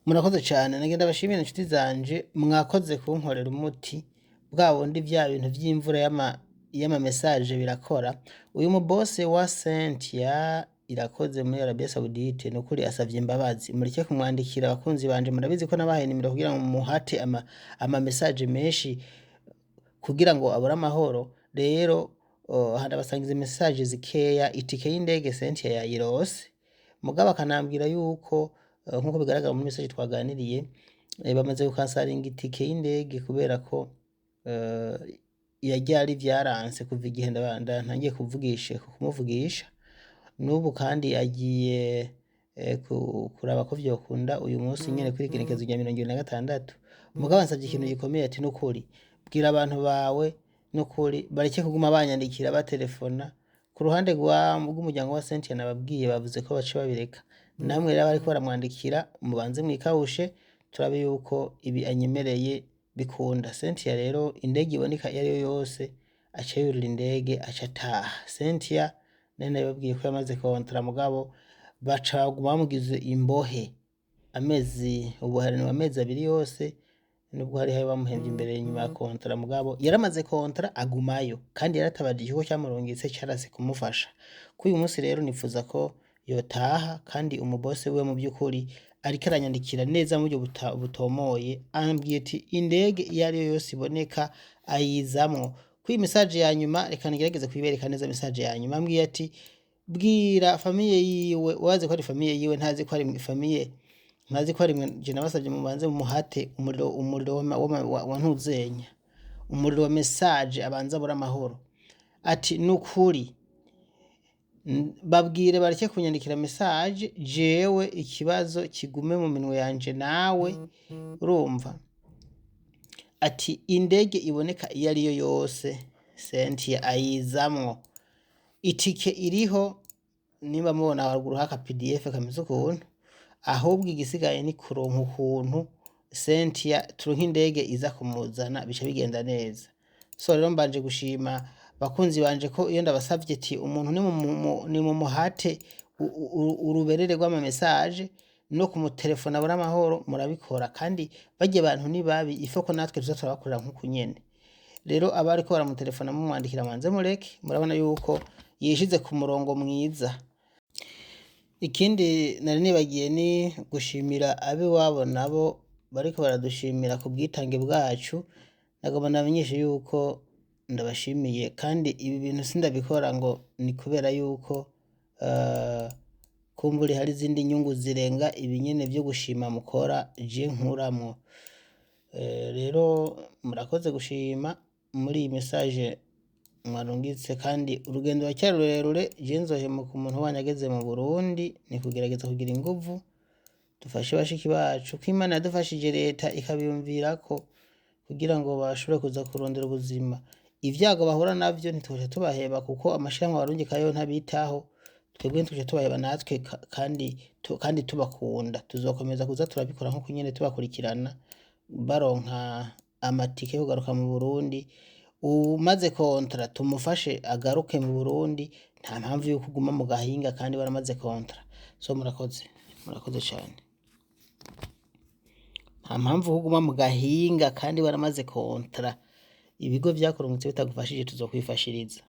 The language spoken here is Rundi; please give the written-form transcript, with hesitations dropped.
Murakoze cyane, nagenda bashimira inshuti zanje, mwakoze kunkorera umuti bwa bundi vya bintu vy'imvura y'ama message birakora. Uyu mu boss wa Cynthia Irakoze muri Arabia Saoudite, nukuri asavye imbabazi, mureke kumwandikira. Abakunzi banje, murabizi ko nabahaye nimero kugira ngo muhate ama message menshi kugira ngo abure amahoro. Rero ndabasangiza message zikeya. Itike y'indege Cynthia yayirose, mugabo akanambwira yuko nkuko bigaragara muri message twaganiriye, bamaze gukansaringa itike y'indege kubera ko yaryari vyaranse kuva igihe ntangiye kuvugisha kumuvugisha n'ubu, kandi agiye kuraba ko vyokunda uyu munsi nyene kuri igenekerezo rya 26. Mugabo ansavye ikintu gikomeye, ati: "Nukuri bwira abantu bawe nukuri bareke kuguma banyandikira, batelefona." Ku ruhande rw'umuryango wa Cynthia, nababwiye, bavuze ko baca babireka. Namwe rero bariko baramwandikira, mubanze mwikawushe, turabe yuko ibi anyemereye bikunda. Cynthia rero, indege iboneka iyo ariyo yose, aca yurira indege, aca ataha. Cynthia nari nabibabwiye ko yamaze contrat, mugabo baca baguma bamugize imbohe amezi, ubu harindwi, amezi 2 yose, nubwo hari ayo bamuhemvye imbere inyuma ya contrat. Mugabo yaramaze contrat, agumayo, kandi yaratabaje ikigo cyamurungitse, carase kumufasha. Kuri uyu munsi rero nifuza ko yotaha, kandi umubosi we mu by'ukuri ariko aranyandikira neza mu buryo butomoye, ambwiye ati indege iyo ariyo yose iboneka ayizamwo. Kuri iyi message ya nyuma, reka ngerageze kuyibereka neza. Message ya nyuma ambwiye ati: "Bwira famille yiwe." Wazi ko ari famille yiwe, ntazi ko ari famille, ntazi ko ari mwe. Je nabasabye mubanze mumuhate umuriro wa ntuzenya, umuriro wa message, abanza abura amahoro. Ati: "Nukuri babwire bareke kunyandikira message, jewe ikibazo kigume mu minwe yanje nawe." Urumva, ati indege iboneka iyo ariyo yose, Cynthia ayizamwo, itike iriho. Niba mubona haruguru haka PDF kameze ukuntu, ahubwo igisigaye ni kuronka ukuntu Cynthia turonka indege iza kumuzana, bica bigenda neza. So rero mbanje gushima bakunzi banje ko iyo ndabasavye ati umuntu ni mu muhate uruberere rw'ama message no kumutelefona abura amahoro, murabikora. Kandi barya abantu ni babi, ifoko natwe tuza turabakorera nk'uku nyene. Rero abariko baramutelefona, mumwandikira, manze mureke. Murabona yuko yishize ku murongo mwiza. Ikindi nari nibagiye ni gushimira ab'iwabo, nabo bariko baradushimira ku bwitange bwacu. Nagomba namenyeshe yuko ndabashimiye, kandi ibi bintu sindabikora ngo ni kubera yuko kumbure hari izindi nyungu zirenga ibi nyene vyo gushima mukora je nkuramwo. Rero murakoze gushima muri iyi message mwarungitse, kandi urugendo ruracyari rurerure. Je nzohemuka umuntu wanyu ageze mu Burundi. Ni kugerageza kugira inguvu dufashe bashiki bacu, ko Imana yadufashije, leta ikabiyumvirako kugira ngo bashobore kuza kurondera ubuzima. Ivyago bahura navyo ntitwoca tubaheba, kuko amashirahamwe abarungikayo ntabitaho. Twebwe ntitwoca tubaheba natwe, kandi tubakunda. Tuzokomeza kuza turabikora nkuko nyene tubakurikirana baronka amatike yo kugaruka mu Burundi. Umaze contrat tumufashe agaruke mu Burundi, nta mpamvu yo kuguma mu gahinga kandi baramaze contrat. So murakoze, murakoze cane. Nta mpamvu yo kuguma mu gahinga kandi waramaze contrat. Ibigo vyakurungitse bitagufashije, tuzokwifashiriza.